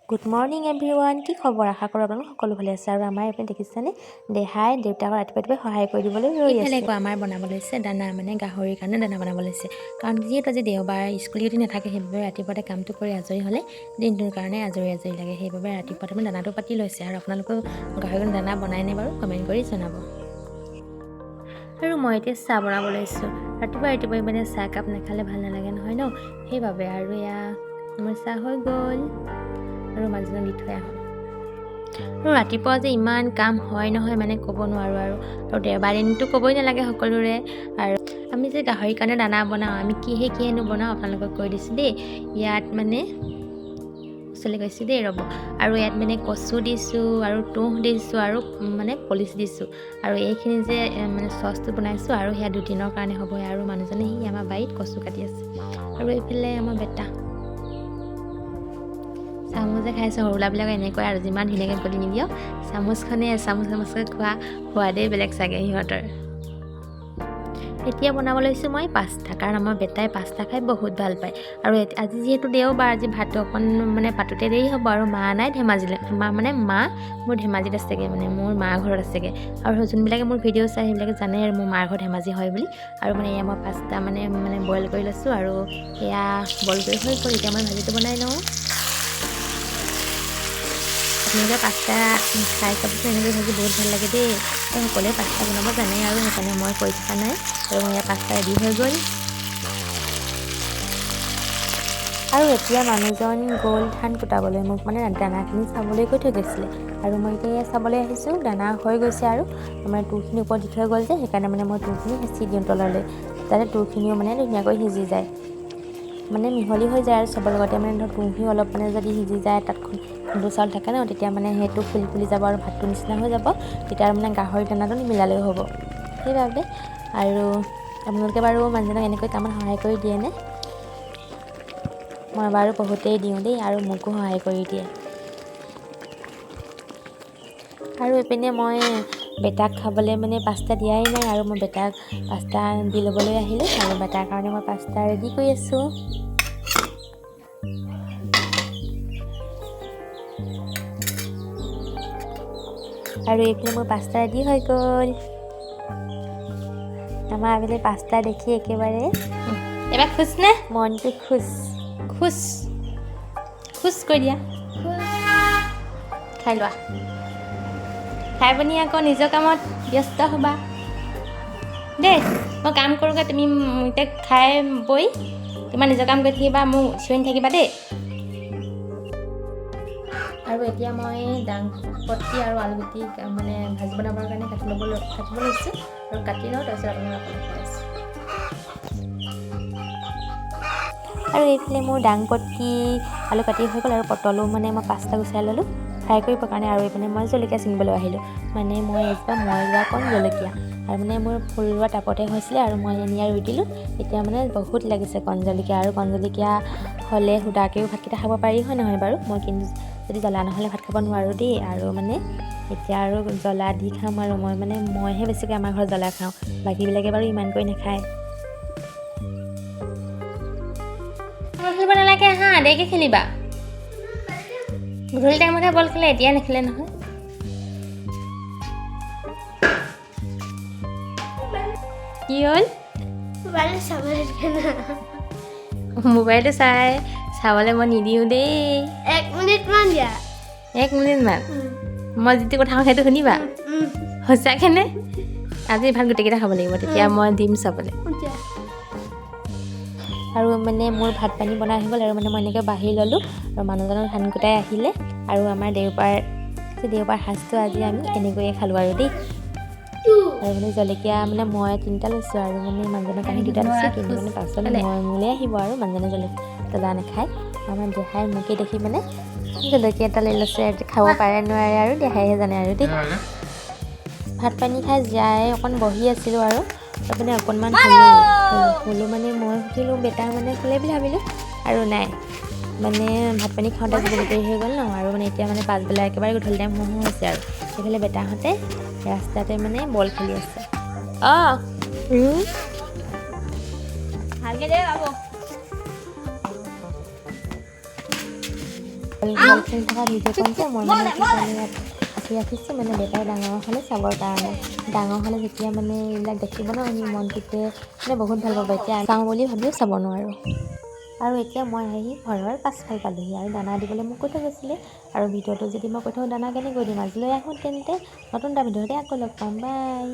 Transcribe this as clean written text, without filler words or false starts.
Good morning everyone, কি খবৰ? আশা কৰোঁ আপোনালোক সকলো ভালে আছে। আৰু আমাৰ এইপিনে দেখিছেনে, দেহাই দেউতাকক ৰাতিপুৱা ৰাতিপুৱাই সহায় কৰি দিবলৈ ৰৈ এইফালে আছে। আকৌ আমাৰ বনাব লৈছে দানা, মানে গাহৰিৰ কাৰণে দানা বনাব লৈছে। কাৰণ যিহেতু আজি দেওবাৰ, স্কুল ডিউটি নাথাকে, সেইবাবে ৰাতিপুৱাতে কামটো কৰি আজৰি হ'লে দিনটোৰ কাৰণে আজৰি আজৰি লাগে। সেইবাবে ৰাতিপুৱাতে মানে দানাটো পাতি লৈছে। আৰু আপোনালোকেও গাহৰিৰ কাৰণে দানা বনাইনে বাৰু কমেণ্ট কৰি জনাব। আৰু মই এতিয়া চাহ বনাব লৈছোঁ। ৰাতিপুৱা ৰাতিপুৱাই মানে চাহ কাপ নাখালে ভাল নালাগে নহয় ন, সেইবাবে। আৰু এয়া মোৰ চাহ হৈ গ'ল আৰু মানুহজনক দি থৈ আহোঁ। আৰু ৰাতিপুৱা যে ইমান কাম হয় নহয়, মানে ক'ব নোৱাৰোঁ। আৰু আৰু দেওবাৰ দিনটো ক'বই নালাগে সকলোৰে। আৰু আমি যে গাহৰিৰ কাৰণে দানা বনাওঁ, আমি কিহে কিহেনো বনাওঁ আপোনালোকক কৈ দিছোঁ দেই। ইয়াত মানে ওচৰলৈ গৈছোঁ দেই, ৰ'ব। আৰু ইয়াত মানে কচু দিছোঁ আৰু তুঁহ দিছোঁ আৰু মানে পলিচ দিছোঁ। আৰু এইখিনি যে মানে চচটো বনাইছোঁ আৰু সেয়া দুদিনৰ কাৰণে হ'ব। আৰু মানুহজনে সি আমাৰ বাৰীত কচু কাটি আছে। আৰু এইফালে আমাৰ বেটা চামুচে খাইছে। সৰুলাবিলাকে এনেকুৱাই আৰু, যিমান ধুনীয়াকৈ গলি নিদিয়ক, চামুচখনে এচামুচ এচামুচকৈ খোৱা সোৱাদেই বেলেগ চাগে সিহঁতৰ। এতিয়া বনাব লৈছোঁ মই পাস্তা, কাৰণ আমাৰ বেটাই পাস্তা খাই বহুত ভাল পায়। আৰু আজি যিহেতু দেওবাৰ, আজি ভাতটো অকণ মানে পাতোঁতে দেৰি হ'ব। আৰু মা নাই ধেমাজিলৈ, মা মানে মা মোৰ ধেমাজিত আছেগৈ, মানে মোৰ মা ঘৰত আছেগৈ। আৰু যোনবিলাকে মোৰ ভিডিঅ' চায় সেইবিলাকে জানে আৰু মোৰ মাৰ ঘৰ ধেমাজি হয় বুলি। আৰু মানে এয়া মই পাস্তা মানে মানে বইল কৰি লৈছোঁ আৰু এয়া বইল কৰি হৈ গ'ল। এতিয়া মই ভাজিটো বনাই লওঁ। আপোনালোকে পাস্তা খাই চাবচোন, এনেকৈ ভাজি বহুত ভাল লাগে দেই। সকলোৱে পাস্তা বনাব জানে আৰু সেইকাৰণে মই কৈ থকা নাই। আৰু মই ইয়াত পাস্তা ৰেডি হৈ গ'ল। আৰু এতিয়া মানুহজন গ'ল ধান কুটাবলৈ, মোক মানে দানাখিনি চাবলৈ কৈ থৈ গৈছিলে। আৰু মই এতিয়া চাবলৈ আহিছোঁ, দানা হৈ গৈছে। আৰু মানে তুঁহখিনি ওপৰত দি থৈ গ'ল যে, সেইকাৰণে মানে মই তুঁহখিনি সিঁচি দিওঁ তললৈ, যাতে তুঁহখিনিও মানে ধুনীয়াকৈ সিজি যায়, মানে মিহলি হৈ যায় আৰু চবৰ লগতে। মানে ধৰক তুঁহখিনিও অলপ মানে যদি সিজি যায়, তাত খুন্দু চাউল থাকে ন, তেতিয়া মানে সেইটো ফুলি ফুলি যাব আৰু ভাতটোৰ নিচিনা হৈ যাব। তেতিয়া আৰু মানে গাহৰি দানাটো নিমিলালেও হ'ব, সেইবাবে। আৰু আপোনালোকে বাৰু মানুহজনক এনেকৈ কামত সহায় কৰি দিয়েনে? মই বাৰু বহুতেই দিওঁ দেই, আৰু মোকো সহায় কৰি দিয়ে। আৰু এইপিনে মই বেটাক খাবলৈ মানে পাস্তা দিয়াই নাই, আৰু মই বেটাক পাস্তা দি ল'বলৈ আহিলোঁ। আৰু বেটাৰ কাৰণে মই পাস্তা ৰেডি কৰি আছোঁ। আৰু এইপিনে মোৰ পাস্তা ৰেডি হৈ গ'ল। আমাৰ আবেলি পাস্তা দেখি একেবাৰে এবাৰ খুচ নে? মনটো খুচ। খুচ খুচ কৰি দিয়া, খাই লোৱা। খাই পিনি আকৌ নিজৰ কামত ব্যস্ত হ'বা দেই। মই কাম কৰোঁগৈ, তুমি এতিয়া খাই বৈ তোমাৰ নিজৰ কাম কৰি থাকিবা, মোক চিঞৰি থাকিবা দেই। আৰু এতিয়া মই দাংপতি আৰু আলুগুটি মানে ভাজি বনাবৰ কাৰণে কাটিব লৈছোঁ আৰু কাটি লওঁ, তাৰপিছত আপোনালোকক কৈ আছোঁ। আৰু এইফালে মোৰ দাংপতি আলু কাটি হৈ গ'ল। আৰু পটলো মানে মই 5টা গুচাই ল'লোঁ ফ্ৰাই কৰিবৰ কাৰণে। আৰু এইপিনে মই জলকীয়া ছিঙিবলৈ আহিলোঁ, মানে মই এজোপা মই ৰোৱা কণ জলকীয়া, আৰু মানে মোৰ ফুল ৰোৱা টাবতে হৈছিলে আৰু মই আনি ৰুই দিলোঁ। এতিয়া মানে বহুত লাগিছে কণ জলকীয়া। আৰু কণ জলকীয়া হ'লে সুদাকৈও ভাতকেইটা খাব পাৰি, হয় নহয় বাৰু? মই কিন্তু যদি জ্বলা নহ'লে ভাত খাব নোৱাৰোঁ দেই। আৰু মানে এতিয়া আৰু জ্বলা দি খাম। আৰু মই মানে মইহে বেছিকৈ আমাৰ ঘৰত জ্বলা খাওঁ, বাকীবিলাকে বাৰু ইমানকৈ নাখায়। বল খেলিব নালাগে, হা, দেৰিকৈ খেলিবা। গধূলি টাইমতহে বল খেলে, এতিয়া নেখেলে নহয়। কি হ'ল? মোবাইলটো চাই চাবলৈ মই নিদিওঁ দেই। এক মিনিটমান দিয়া। এক মিনিটমান? মই যিটো কথা কওঁ সেইটো শুনিবা সঁচাকেনে? আজি ভাত গোটেইকেইটা খাব লাগিব, তেতিয়া মই দিম চাবলৈ। আৰু মানে মোৰ ভাত পানী বনাই হৈ গ'ল। আৰু মানে মই এনেকৈ বাঢ়ি ল'লোঁ। আৰু মানুহজনৰ ধান কুটাই আহিলে। আৰু আমাৰ দেওবাৰ, দেওবাৰ সাজটো আজি আমি এনেকৈয়ে খালোঁ আৰু দেই। আৰু মানে জলকীয়া মানে মই 3টা লৈছোঁ আৰু মানে মানুহজনৰ কাৰণে 2টা লৈছোঁ, কিন্তু মানে পাছত মই মোলৈ আহিব। আৰু মানুহজনে জ্বলা নাখায়। আমাৰ দেহাই মোকে দেখি মানে জলকীয়া এটা লৈ লৈছে, খাব পাৰে নোৱাৰে আৰু দেহাইহে জানে আৰু দেই। ভাত পানী খাই জীয়াই অকণ বহি আছিলোঁ। আৰু মানে অকণমান শুলোঁ, মানে মই সুধিলোঁ, বেটা মানে শুলে বুলি ভাবিলোঁ, আৰু নাই, মানে ভাত পানী খাওঁতে বহুত দেৰি হৈ গ'ল ন। আৰু মানে এতিয়া মানে পাছবেলা একেবাৰে গধূলি টাইম হওঁ হওঁ হৈছে। আৰু সেইফালে বেটাহঁতে ৰাস্তাতে মানে বল খেলি আছে। অঁ, ভালকৈ দে বাবু। বল খেলি থকা ভিডিঅ'কণ যে মই মানে কি কাৰণে ইয়াত সাঁচি ৰাখিছোঁ, মানে দেউতাই ডাঙৰ হ'লে চাবৰ কাৰণে। ডাঙৰ হ'লে যেতিয়া মানে এইবিলাক দেখিব ন, সি মনটোতে মানে বহুত ভাল পাব। এতিয়া চাওঁ বুলি ভাবিও চাব নোৱাৰোঁ। আৰু এতিয়া মই আহি ঘৰৰ পাছফাল পালোহি আৰু দানা দিবলৈ মোক কৈ থৈ গৈছিলে। আৰু ভিডিঅ'টো যদি মই কৈ থওঁ, দানা কেনেকৈ দিম? আজিলৈ আহোঁ তেন্তে, নতুন এটা ভিডিঅ'তে আকৌ লগ পাম। বাই।